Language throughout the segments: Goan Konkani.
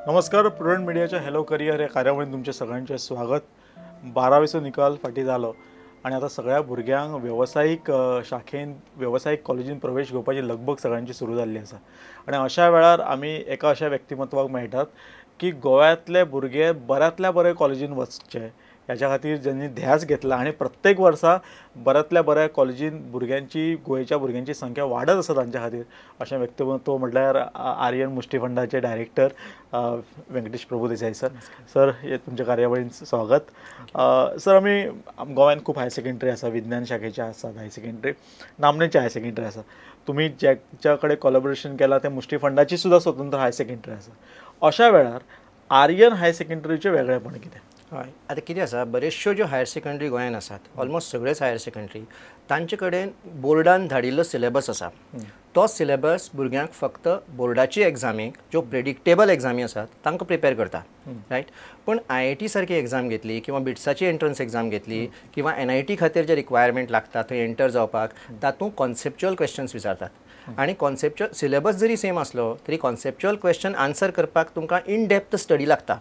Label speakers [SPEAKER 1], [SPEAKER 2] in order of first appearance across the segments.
[SPEAKER 1] नमस्कार, प्रुडंट मिडियाच्या हॅलो करिअर ह्या कार्यावळीन तुमचें सगळ्यांचें स्वागत. बारावेचो निकाल फाटीं जालो आनी आतां सगळ्या भुरग्यांक वेवसायीक शाखेन वेवसायीक कॉलेजीन प्रवेश घेवपाची लगबग सगळ्यांची सुरू जाल्ली आसा. आनी अशा वेळार आमी एका अशा व्यक्तिमत्वाक मेळटात की गोव्यांतले भुरगे बऱ्यांतल्या बरे कॉलेजीन वचचे ह्याच्या खातीर ज्यांनी ध्यास घेतला आनी प्रत्येक वर्सा बऱ्यांतल्या बऱ्या कॉलेजीन भुरग्यांची गोंयच्या भुरग्यांची संख्या वाडत आसा तांच्या खातीर अशें व्यक्तिमत्व म्हटल्यार आर्यन मुष्टिफंडाचे director Venkatesh Prabhudesai sir. Sir, हे तुमच्या कार्यावळीन स्वागत. सर, आमी गोंयांत खूब हायर सेकंडरी आसा, विज्ञान शाखेचे आसात हायर सेकंडरी, नामनेचे हायर सेकंडरी आसा. तुमी ज्याच्या कडेन कोलॅबोरेशन केलां तें मुष्टिफंडाची सुद्दां स्वतंत्र हायर सेकंडरी आसा. अशा वेळार आर्यन हायर सेकंडरीचें वेगळेपण कितें?
[SPEAKER 2] हय, आतां कितें आसा, बऱ्योचश्यो ज्यो हायर सेकंडरी गोंयांत आसात, ऑलमोस्ट सगळ्योच हायर सेकंडरी तांचे कडेन बोर्डान धाडिल्लो सिलेबस आसा. तो सिलेबस भुरग्यांक फक्त बोर्डाची एग्जामीक ज्यो प्रेडिक्टेबल एग्जामी आसात तांकां प्रिपेर करता, रायट. पूण IIT सारकी एग्जाम घेतली किंवा बिट्साची एंट्रन्स एग्जाम घेतली किंवा NIT खातीर जे रिक्वायरमेंट लागता थंय एंटर जावपाक, तातूंत कॉन्सेप्च्युअल क्वेश्चन्स विचारतात. आनी कॉन्सेप्च्युअल सिलेबस जरी सेम आसलो तरी कॉन्सेप्च्युअल क्वेश्चन आन्सर करपाक तुमकां इन डेप्थ स्टडी लागता.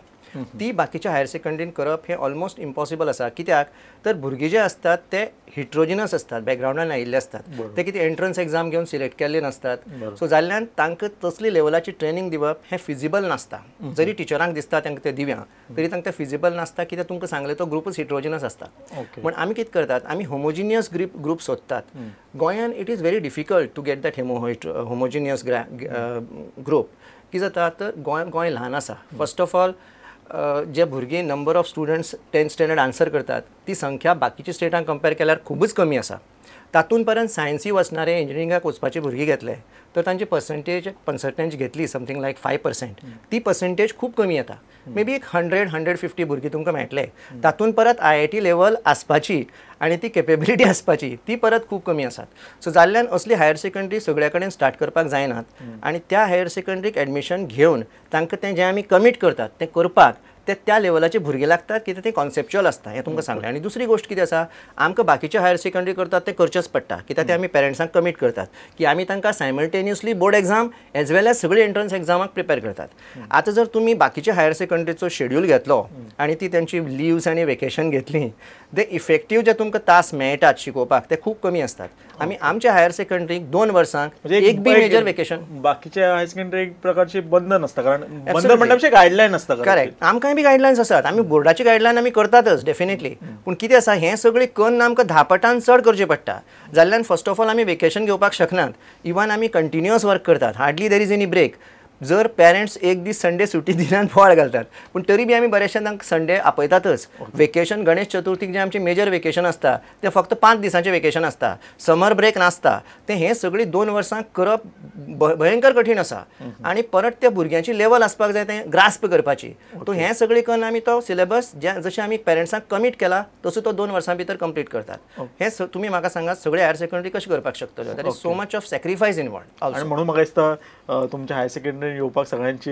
[SPEAKER 2] ती बाकीच्या हायर सेकंडरीन करप हें ऑलमोस्ट इम्पॉसिबल आसा. कित्याक तर भुरगीं जे आसतात ते हिट्रोजिनस आसतात, बॅकग्रावंडान आयिल्ले आसतात, ते कितें एंट्रन्स एग्जाम घेवन सिलेक्ट केल्ले नासतात. सो जाल्ल्यान तांकां तसली लेवलाची ट्रेनींग दिवप हें फिजिबल नासता. जरी टिचरांक दिसता तांकां तें दिवया तरी तांकां तें फिजिबल नासता, कित्याक तुमकां सांगलें तो ग्रुपूच हिट्रोजिनस आसता. पूण आमी कितें करतात, आमी होमोजिनियस ग्रूप सोदतात. गोंयान it is very difficult to get that homogeneous group. कितें जाता तर गोंय ल्हान आसा. फर्स्ट ऑफ ऑल जे भुरगीं number of students 10th standard answer करतात ती संख्या बाकीच्या स्टेटांक कंपेर केल्यार खुबूच कमी आसा. तातूंत परत सायन्सी वचणारे इंजिनियरिंगाक वचपाचे भुरगीं घेतले तर तांची पर्संटेज घेतली समथींग लायक 5%, ती पर्संटेज खूब कमी येता. मे बी एक 100-150 भुरगीं तुमकां मेळटले. तातूंत परत IIT level आसपाची आनी ती केपेबिलिटी आसपाची ती परत खूब कमी आसात. सो जाल्ल्यान असली हायर सेकंडरी सगळ्या कडेन स्टार्ट करपाक जायनात आनी त्या हायर सेकंडरीक एडमिशन घेवन तांकां तें जें आमी कमीट करतात तें करपाक ते त्या लेवलाचे भुरगे लागतात, कित्याक ते कॉन्सेप्च्युअल आसता हें तुमकां सांगलें. आनी दुसरी गोश्ट कितें आसा, आमकां बाकीचे हायर सेकंडरी करतात तें करचेंच पडटा, कित्याक ते आमी पेरंट्सांक कमीट करतात की आमी तांकां simultaneously board exam as well as सगळी एंट्रन्स एग्जामाक प्रिपेर करतात. आतां जर तुमी बाकीचे हायर सेकंडरीचो शेड्यूल घेतलो आनी ती तेंची लिव्स आनी वेकेशन घेतली, ते इफेक्टीव जे तुमकां तास मेळटात शिकोवपाक ते खूब कमी आसतात. आमी आमच्या हायर सेकंडरीक 2 वर्सांक एक बी मेजर वेकेशन.
[SPEAKER 1] बाकीच्या हायर सेकंडरी एक प्रकारची बंधन आसता, कारण बंधन म्हणल्यार गायडलायन आसता.
[SPEAKER 2] करेक्ट, आमकां बी गायडलायन्स आसात, आमी बोर्डाची गायडलायन आमी करतातच डेफिनेटली. पूण कितें आसा, हें सगळें कन्न आमकां 10 पटान चड करचें पडटा. जाल्ल्यान फर्स्ट ऑफ ऑल आमी वेकेशन घेवपाक शकनात, इवन आमी कंटिन्युअस वर्क करतात, hardly there is any break. जर पेरंट्स एक दीस संडे सुटी दिनात बोवाळ घालतात, पूण तरी बी आमी बऱ्याचशा तांकां संडे आपयतातच. वेकेशन गणेश चतुर्थीक जें आमचें मेजर वेकेशन आसता तें फक्त 5 दिसांचें वेकेशन आसता, समर ब्रेक नासता. तें हें सगळीं 2 वर्सां करप भयंकर कठीण आसा आनी परत त्या भुरग्यांची लेवल आसपाक जाय तें ग्रास्प करपाची. सो हें सगळें करून आमी तो सिलेबस जशें आमी पेरंट्सांक कमीट केला तसो तो 2 वर्सां भितर कंप्लीट करतात. हें तुमी म्हाका सांगात सगळे हायर सेकंडरी कशें करपाक शकतल्यो? There is so much of sacrifice involved.
[SPEAKER 1] आनी म्हणून म्हाका दिसता तुमच्या हायर सेकंडरी येवपाक सगळ्यांची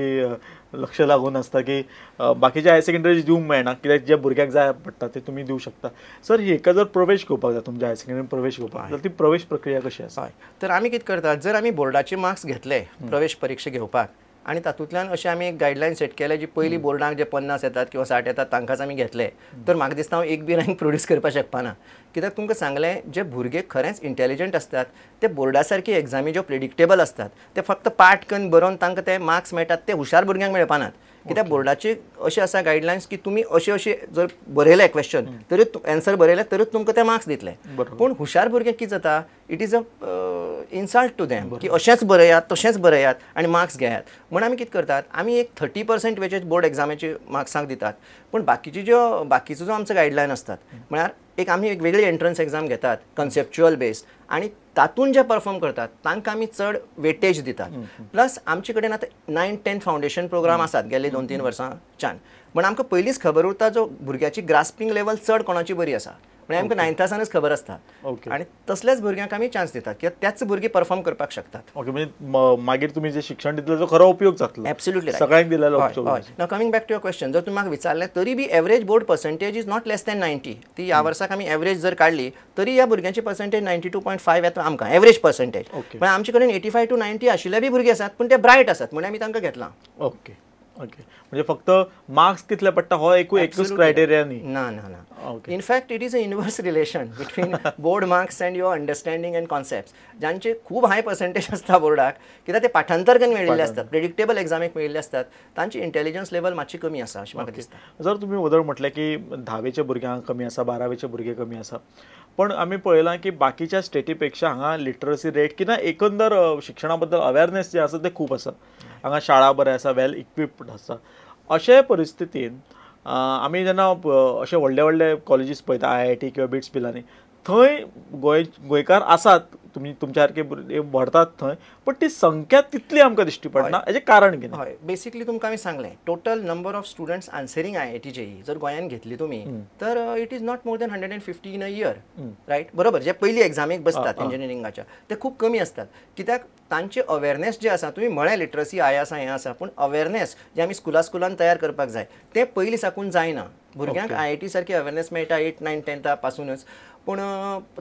[SPEAKER 1] लक्ष लागून आसता की बाकीच्या हायर सेकंडरी दिवंक मेळना, कित्याक जे भुरग्याक जाय पडटा ते तुमी दिवं शकता. सर, हेका जर प्रवेश घेवपाक जाय, तुमच्या हायर सेकंडरी प्रवेश घेवपाक जाल्यार ती प्रवेश प्रक्रिया कशी आसा?
[SPEAKER 2] हय, तर आमी कितें करतात, जर आमी बोर्डाचे मार्क्स घेतले प्रवेश परिक्षा घेवपाक आनी तातूंतल्यान अशें आमी एक गायडलायन सेट केले, जी पयलीं बोर्डाक जे 50 येतात किंवा 60 येतात तांकांच आमी घेतले तर म्हाका दिसता हांव एक बी रँक प्रोड्यूस करपाक शकपाना. कित्याक तुमकां सांगलें, जे भुरगे खरेंच इंटेलिजंट आसतात ते बोर्डा सारकी एग्जामी ज्यो प्रेडिक्टेबल आसतात ते फक्त पाठ करून बरोवन तांकां ते मार्क्स मेळटात ते हुशार भुरग्यांक मेळपानात. कित्याक बोर्डाची अशें आसा गायडलायन्स की तुमी अशें अशें जर बरयलें क्वेश्चन तरी एन्सर बरयलें तरीच तुमकां ते मार्क्स दितले. पूण हुशार भुरग्यांक कितें जाता, it is a insult to them की अशेंच बरयात तशेंच बरयात आनी मार्क्स घेयात. म्हूण आमी कितें करतात, आमी एक 30% वेजेस बोर्ड एग्जामीचे मार्क्सांक दितात, पूण बाकीचे ज्यो बाकीचो जो आमचो गायडलायन आसतात म्हळ्यार एक आमी एक वेगळी एंट्रन्स एग्जाम घेतात कन्सेप्च्युअल बेस्ड आनी तातूंत जे परफॉर्म करतात तांकां आमी चड वेटेज दितात. प्लस आमचे कडेन आतां 9-10 फावंडेशन प्रोग्राम आसात गेले 2-3 वर्सांच्यान, म्हण आमकां पयलींच खबर उरता जो भुरग्याची ग्रास्पींग लेवल चड कोणाची बरी आसा, म्हणजे आमकां 9थासानच खबर आसता आनी तसल्याच भुरग्यांक आमी चान्स दितात कित्याक त्याच भुरगीं परफॉर्म करपाक शकतात.
[SPEAKER 1] ओके, म्हणजे मागीर तुमी जे शिक्षण दितले तो खरो उपयोग जातलो.
[SPEAKER 2] एब्सोल्युटली,
[SPEAKER 1] सगळ्यांक दिलेलो उपयोग.
[SPEAKER 2] Now coming back to your question, जर तुमी म्हाका विचारलें तरी बी average board percentage is not less than 90. ती ह्या वर्साक आमी एवरेज जर काडली तरी ह्या भुरग्यांची पर्संटेज 92.5 येता आमकां एवरेज पर्संटेज. म्हणजे आमचे कडेन 85 to 90 आशिल्ले बी भुरगे आसात, पूण ते ब्रायट आसात म्हणून आमी तांकां घेतलां.
[SPEAKER 1] ओके ओके, म्हणजे फक्त मार्क्स कितले पडटा हो एकूच क्रायटेरिया न्ही.
[SPEAKER 2] ना ना ना. In fact it is a inverse relation between board marks and your understanding and concept. जांचे खूब हाय पर्सेंटेज आसता बोर्डाक, कित्याक ते पाठांतर करून मेळिल्ले आसतात, प्रेडिक्टेबल एग्जामीक मेळिल्ले आसतात, तांची इंटेलिजन्स लेवल मातशी कमी आसा अशें म्हाका दिसता.
[SPEAKER 1] जर तुमी वदळ म्हटलें की धावेच्या भुरग्यांक कमी आसा, बारावेचे भुरगे कमी आसा, पण आमी पळयलां की बाकीच्या स्टेटी पेक्षा हांगा लिटरसी रेट किंवा एकंदर शिक्षणा बद्दल अवेरनेस जे आसा ते खूब आसा. हांगा शाळा बऱ्यो आसा, वेल इक्विप्ड आसा. अशे परिस्थितीन आमी जेन्ना अशे व्हडले व्हडले कॉलेजीस पळयता, IIT किंवा बिट्स पिलानी, थंय गोंयकार आसात, तुमी तुमच्या सारके भुरगे भरतात थंय, पण ती संख्या तितली आमकां दिश्टी पडना. हेजें कारण कितें?
[SPEAKER 2] हय, बेसिकली तुमकां आमी सांगलें, total number of students answering IIT JEE जर गोंयान घेतली तुमी तर it is not more than 150 in a year, right? बरोबर, जे पयली एग्जामीक बसतात इंजिनियरिंगाच्या ते खूब कमी आसतात, कित्याक तांचे अवेरनेस जे आसा, तुमी म्हळें लिटरसी हाय आसा हें आसा, पूण अवेरनेस जे आमी स्कुला स्कुलान तयार करपाक जाय तें पयलीं साकून जायना. भुरग्यांक IIT सारकी अवेरनेस मेळटा 8, 9, 10 पासूनच, पूण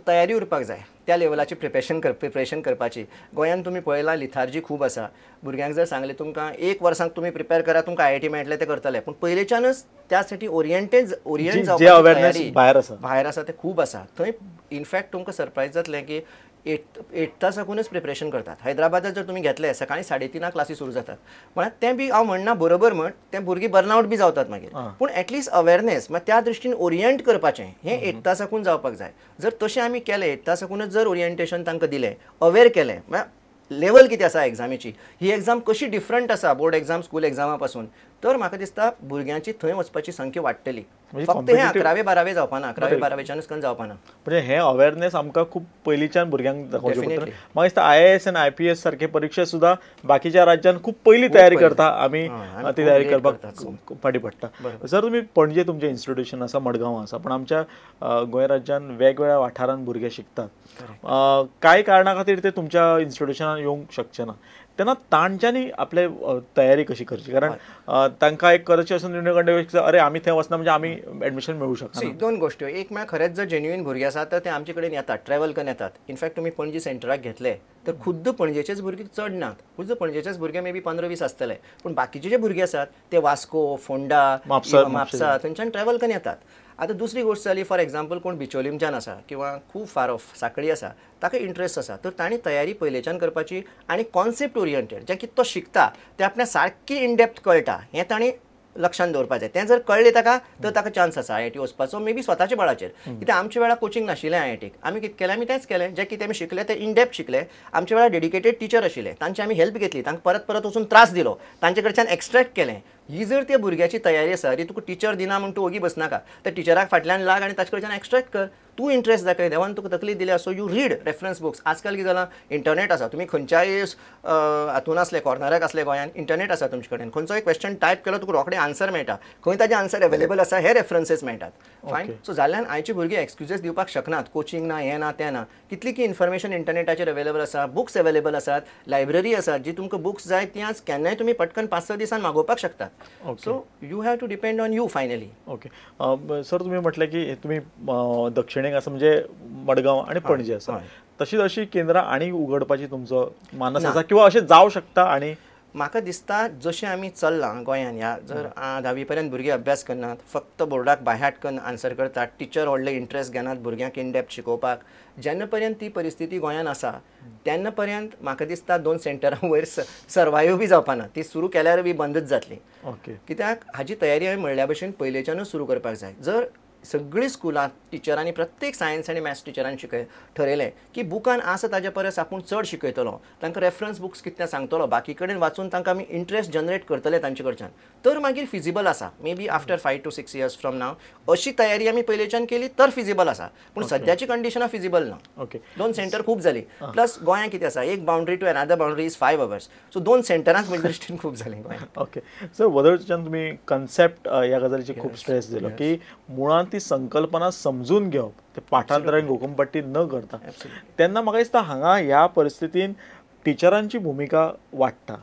[SPEAKER 2] तयारी उरपाक जाय त्या लेवलाची प्रिपरेशन करपाची. गोंयान तुमी पळयलां लिथार्जी खूब आसा. भुरग्यांक जर सांगलें तुमकां एक वर्साक तुमी प्रिपेर करा, तुमकां IIT मेळटलें, तें करतले, पूण पयलींच्यानच त्या साठी ओरिएंट जावपाची भायर आसा तें खूब आसा. थंय इनफॅक्ट तुमकां सरप्रायज जातलें की एट्था साकूनच प्रिपरेशन करतात. हैदराबादात जर तुमी घेतले सकाळीं 3:30 क्लासी सुरू जातात, म्हळ्यार तें बी हांव म्हणना बरोबर म्हण, तें भुरगीं बर्नआवट बी जावतात मागीर, पूण एटलिस्ट अवेरनेस मागीर त्या दृश्टीन ओरिएंट करपाचें हें एट्था साकून जावपाक जाय. जर तशें आमी केलें, एट्था साकूनच जर ओरिएंटेशन तांकां दिलें, अवेर केलें, म्हळ्यार लेवल कितें आसा एग्जामीची, ही एग्जाम कशी डिफरंट आसा बोर्ड एग्जाम स्कूल एग्जामा पासून, तर म्हाका दिसता भुरग्यांची थंय वचपाची संख्या वाडटली. फक्त हें 11वे 12वे जावपाना, 11वे 12वेच्यानच करून जावपाना.
[SPEAKER 1] म्हणजे हें अवेरनेस आमकां खूब पयलींच्यान भुरग्यांक दाखोवचें पडटलें. म्हाका दिसता IAS आनी IPS सारखे परिक्षा सुद्दां बाकीच्या राज्यान खूब पयलीं तयारी करता, आमी ती तयारी करपाक फाटीं पडटा. सर, तुमी पणजे तुमचें इन्स्टिट्यूशन आसा, मडगांव आसा, पण आमच्या गोंय राज्यान वेगवेगळ्या वाठारांत भुरगे शिकतात. कांय कारणा खातीर ते तुमच्या इन्स्टिट्यूशनान येवंक शकचे ना, तेन्ना तांच्यांनी आपले तयारी कशी करची? कारण तांकां एक करची असो न्यूनगंड, अरे आमी थंय वचना म्हणजे आमी एडमिशन मेळूं शकना.
[SPEAKER 2] दोन गोश्टी, एक म्हळ्यार खरेंच जर जेन्युइन भुरगे आसा तर ते आमचे कडेन येतात, ट्रॅवल करून येतात. इनफॅक्ट तुमी पणजी सेंटराक घेतले तर खुद्द पणजेचेच भुरगे चड नात, खुद्द पणजेचेच भुरगे मे बी 15-20 आसतले, पूण बाकीचे जे भुरगे आसात ते वास्को, फोंडा, म्हापसा थंयच्यान ट्रॅवल करून येतात. आतां दुसरी गोश्ट जाली, फॉर एग्जाम्पल कोण बिचोलीमच्यान आसा किंवा खूब फार ऑफ साखळी आसा, ताका इंट्रस्ट आसा, तर तांणी तयारी पयलेच्यान करपाची आनी कॉन्सेप्ट ओरिएंटेड, जें कितें तो शिकता तें आपल्या सारकी इन डेप्थ कळटा हें तांणी लक्षांत दवरपाक जाय. तें जर कळ्ळें ताका तर ताका चान्स आसा IIT वचपाचो, मे बी स्वताच्या बळाचेर. कित्याक आमच्या वेळार कोचिंग नाशिल्लें IITक, आमी कितें केलें, आमी तेंच केलें, जें कितें आमी शिकले तें इन डेप्थ शिकले. आमच्या वेळार डेडिकेटेड टिचर आशिल्ले, तांची आमी हेल्प घेतली, तांकां परत परत वचून त्रास दिलो, तांचे कडच्यान एक्स्ट्रेक्ट केलें. ही जर त्या भुरग्याची तयारी आसा, अरे तुका टिचर दिना म्हूण तूं ओगी बसनाका, त्या टिचराक फाटल्यान लाग आनी ताचे कडच्यान एक्स्ट्रेक्ट कर, तूं इंट्रस्ट दाखय, देवान तुका तकली दिल्या, so you read reference books. आजकाल कितें जालां, इंटरनेट आसा, तुमी खंयच्याय हातून आसले, कॉर्नराक आसले गोंयान, इंटरनेट आसा तुमचे कडेन, खंयचोय क्वेश्चन टायप केलो तुका रोखडें आन्सर मेळटा, खंय ताजें आन्सर अवेलेबल आसा हे रेफरन्सीस मेळटात. फायन, सो जाल्ल्यान आयची भुरगीं एक्सक्युजीस दिवपाक शकनात, कोचिंग ना, हें ना, तें ना. कितली की इन्फॉर्मेशन इंटरनेटाचेर अवेलेबल आसा, बुक्स अवेलेबल आसात, लायब्ररी आसात, जी तुमकां बुक्स जाय ती आज केन्नाय तुमी पटकन 5-6 दिसान मागोवपाक शकतात. So you have to depend on you finally.
[SPEAKER 1] Okay sir, तुमी म्हटलें की तुमी दक्षिणेक आसा म्हणजे मडगांव आनी पणजे आसा, तशीच अशी केंद्रां आनी उगडपाची तुमचो मानस आसा किंवा अशें जावं शकता? आनी
[SPEAKER 2] म्हाका दिसता जशें आमी चल्लां गोंयान, ह्या जर 10वी पर्यंत भुरगीं अभ्यास करनात, फक्त बोर्डाक बायहाट करून आन्सर करतात, टिचर व्हडले इंट्रस्ट घेनात भुरग्यांक इन डेप्थ शिकोवपाक, जेन्ना पर्यंत ती परिस्थिती गोंयान आसा तेन्ना पर्यंत म्हाका दिसता 2 सेंटरां वयर सर्वायव बी जावपाना, ती सुरू केल्यार बी बंदच जातली.
[SPEAKER 1] ओके,
[SPEAKER 2] कित्याक हाजी तयारी हांवें म्हणल्या भशेन पयलेच्यानूच सुरू करपाक जाय. जर सगळीं स्कुलां टिचरांनी, प्रत्येक सायन्स आनी मॅथ्स टिचरान ठरयलें की बुकान आसा ताजे परस आपूण चड शिकयतलो, तांकां रेफरन्स बुक्स कितें सांगतलो, बाकी कडेन वाचून तांकां आमी इंट्रस्ट जनरेट करतले तांचे कडच्यान, तर मागीर फिजिबल आसा. May be after 5 to 6 years from now अशी तयारी आमी पयलेच्यान केली तर फिजिबल आसा, पूण सद्याची कंडिशनां फिजिबल ना.
[SPEAKER 1] ओके,
[SPEAKER 2] 2 सेंटर खूब जाली, प्लस गोंयांत कितें आसा, एक boundary to another boundary is 5 hours, so 2 सेंटरांच म्हज्या दृश्टीन खूब जालीं गोंयांत.
[SPEAKER 1] ओके सर, वदळच्यान तुमी कन्सेप्ट ह्या गजालीची खूब स्ट्रेस दिलो की मुळांत ती संकल्पना समजून घेवप, ते पाठांतरान घोकंपट्टी न करता, तेन्ना म्हाका दिसता हांगा ह्या परिस्थितीन टिचरांची भुमिका वाडटा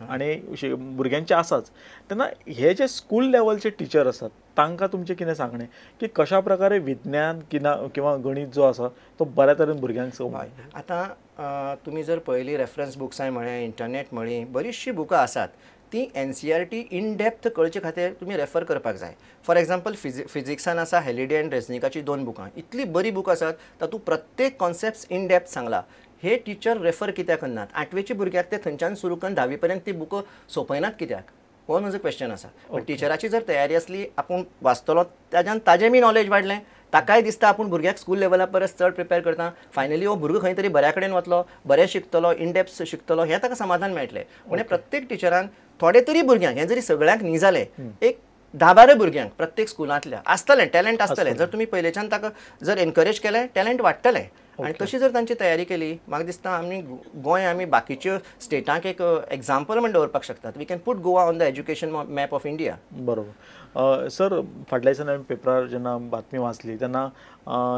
[SPEAKER 1] आनी भुरग्यांची आसाच. तेन्ना हे जे स्कूल लेवलचे टिचर आसात तांकां तुमचें कितें सांगणें की कशा प्रकारे विज्ञान किंवा गणीत जो आसा तो बऱ्या तरेन भुरग्यांक समज?
[SPEAKER 2] आतां तुमी जर पळयली रेफरन्स बुक्सां म्हळें, इंटरनेट म्हळी, बरीचशीं बुकां आसात, ती NCERT in depth कळचे खातीर तुमी रेफर करपाक जाय. फॉर एग्जाम्पल फिजिक्सान आसा हॅलिडे अँड रेजनिकाची 2 बुकां, इतली बरी बुकां आसात, तातूंत प्रत्येक कॉन्सेप्ट इन डेप्थ सांगला. हे टिचर रेफर कित्याक करनात? आठवेच्या भुरग्याक ते थंयच्यान सुरू करून 10वी पर्यंत ती बुकां सोंपयनात कित्याक? हो म्हजो क्वेश्चन आसा. पण टिचराची जर तयारी आसली, आपूण वाचतलो, ताज्यान ताजें बी नॉलेज वाडलें, ताकाय दिसता आपूण भुरग्याक स्कूल लेवला परस चड प्रिपेर करता, फायनली हो भुरगो खंय तरी बऱ्या कडेन वतलो, बरें शिकतलो, इन डेप्थ शिकतलो, हें ताका समाधान मेळटलें. म्हणून प्रत्येक टिचरान थोडे तरी भुरग्यांक, हें जरी सगळ्यांक न्ही जालें, एक 10-12 भुरग्यांक प्रत्येक स्कुलांतल्या आसतलें टॅलंट आसतलें, जर तुमी पयलेच्यान ताका जर एनकरेज केलें टॅलंट वाडटलें. आनी तशी जर तांची तयारी केली, म्हाका दिसता आमी गोंय आमी बाकीच्यो स्टेटांक एक एग्जाम्पल म्हण दवरपाक शकतात. We can put Goa on the education map of India.
[SPEAKER 1] बरोबर सर, फाटल्या दिसांनी आमी पेपरार जेन्ना बातमी वाचली तेन्ना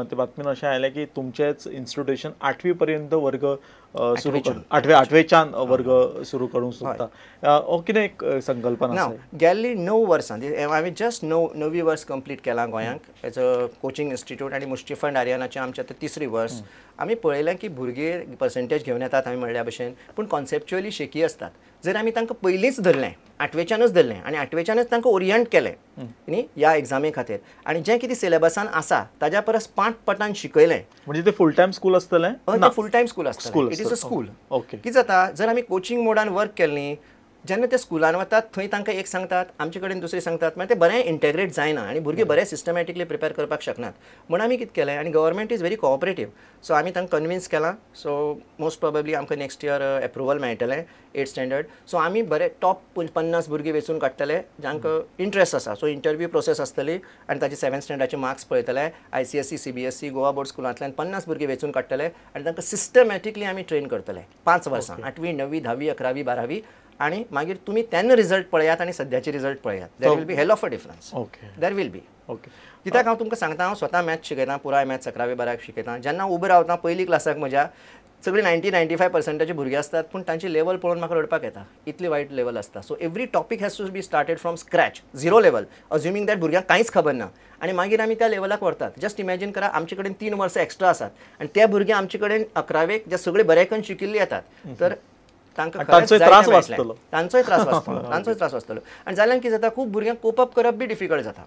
[SPEAKER 1] ते बातमीन अशें आयलें की तुमचेच इन्स्टिट्यूशन 8वी पर्यंत वर्ग सुरू कर, आठवेच्यान वर्ग सुरू करूंक सोदता, हो कितें एक संकल्पना आसा?
[SPEAKER 2] गेल्ली 9 वर्सां हांवें जस्ट 9वी वर्स कंप्लीट केलां गोंयांक एज अ कोचिंग इन्स्टिट्यूट, आनी मुष्टिफंड आर्यनाचें आमचें आतां 3री वर्स. आमी पळयलें की भुरगे पर्संटेज घेवन येतात हांवें म्हणल्या भशेन, पूण कॉन्सेप्च्युअली शेकी आसतात. जर आमी तांकां पयलींच धरलें, 8वेच्यानूच धरलें आनी 8वेच्यानूच तांकां ओरियंट केलें न्ही ह्या एग्जामी खातीर, आनी जें कितें सिलेबसान आसा ताज्या परस 5 पटान शिकयलें,
[SPEAKER 1] म्हणजे ते फूल टायम स्कूल आसतलें?
[SPEAKER 2] ते फूल टायम स्कूल आसतलें. It is a school.
[SPEAKER 1] Okay,
[SPEAKER 2] कितें जाता, जर आमी कोचिंग मोडान वर्क केलें न्ही, जेन्ना ते स्कुलान वतात थंय तांकां एक सांगतात, आमचे कडेन दुसरें सांगतात, मागीर ते बरें इंटेग्रेट जायना आनी भुरगीं बरें सिस्टमॅटिकली प्रिपेर करपाक शकनात. म्हूण आमी कितें केलें, आनी government is very cooperative, so आमी तांकां कन्विन्स केलां. सो मोस्ट प्रोबेबली आमकां नेक्स्ट इयर एप्रुवल मेळटलें 8th standard. सो आमी बरे टॉप 50 भुरगीं वेंचून काडटले जांकां इंट्रस्ट आसा. सो इंटरव्यू प्रोसेस आसतली आनी ताचे 7th स्टँडर्डाचे मार्क्स पळयतले. ICSE, CBSE, Goa board स्कुलांतल्यान 50 भुरगीं वेंचून काडटले आनी तांकां सिस्टमॅटिकली आमी ट्रेन करतले 5 वर्सां, 8वी, 9वी, 10वी, 11वी, 12वी, आनी मागीर तुमी तेन्ना रिजल्ट पळयात आनी सद्याचे रिजल्ट पळयात. There will be hell of a difference. There will be.
[SPEAKER 1] Okay,
[SPEAKER 2] कित्याक हांव तुमकां सांगता, हांव स्वता मॅथ्स शिकयता, पुराय मॅथ्स 11वी 12वी शिकयता. जेन्ना उबो रावता पयली क्लासाक म्हज्या सगळीं 90-95% भुरगीं आसतात, पूण तांची लेवल पळोवन म्हाका रडपाक येता, इतली वायट लेवल आसता. So every topic has to be started from scratch, 0 level, assuming that भुरग्यांक कांयच खबर ना, आनी मागीर आमी त्या लेवलाक व्हरतात. जस्ट इमॅजीन करा, आमचे कडेन 3 वर्सां एक्स्ट्रा आसात आनी त्या भुरगे आमचे कडेन 11वेक जे सगळे बरे करून शिकिल्ले येतात, तर तांकां
[SPEAKER 1] तांचोय त्रास वाचतलो,
[SPEAKER 2] तांचोय त्रास वाचतलो, तांचोय त्रास वाचतलो. आनी जाल्यान कितें जाता, खूब भुरग्यांक कोप अप करप बी डिफिकल्ट जाता.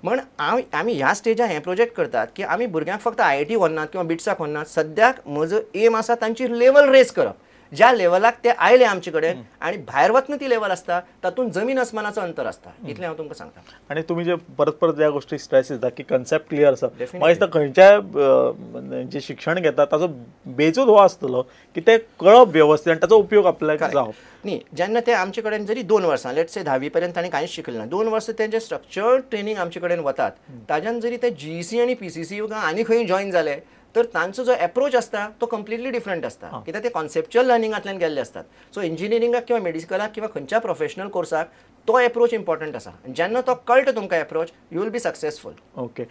[SPEAKER 2] म्हण आमी ह्या स्टेजार हें प्रोजेक्ट करतात की आमी भुरग्यांक फक्त IIT व्हरनात किंवा बिट्साक व्हरनात. सद्याक म्हजो एम आसा तांची लेवल रेज करप, ज्या लेवलाक ते आयले आमचे कडेन आनी भायर वतना ती लेवल आसता तातूंत जमीन आसमानाचो अंतर आसता, इतलें हांव तुमकां सांगता.
[SPEAKER 1] आनी तुमी जे परत परत ह्या गोश्टीक स्ट्रेस दिता की कन्सेप्ट क्लियर आसा, म्हाका दिसता खंयच्याय जे शिक्षण घेता ताचो बेजूच हो आसतलो की ते कळप वेवस्थीत आनी ताचो उपयोग आपल्याक जावप
[SPEAKER 2] न्ही. जेन्ना ते आमचे कडेन जरी 2 वर्सां, let's say 10वी पर्यंत तांणी कांयच शिकलें ना, 2 वर्सां तेंचे स्ट्रक्चर्ड ट्रेनींग आमचे कडेन वतात, ताज्यान जरी ते GEC आनी PCC आनी खंय जॉयन जाले तर तांचो जो एप्रोच आसता तो कंप्लिटली डिफरंट आसता, कित्याक ते कॉन्सेप्च्युअल लर्निंगांतल्यान गेल्ले आसतात. सो इंजिनियरिंगाक किंवा मेडिकलाक किंवा खंयच्या प्रोफेशनल कोर्साक तो एप्रोच इम्पॉर्टंट आसा. जेन्ना तो कळटा तुमकां approach, you will be successful.
[SPEAKER 1] Okay.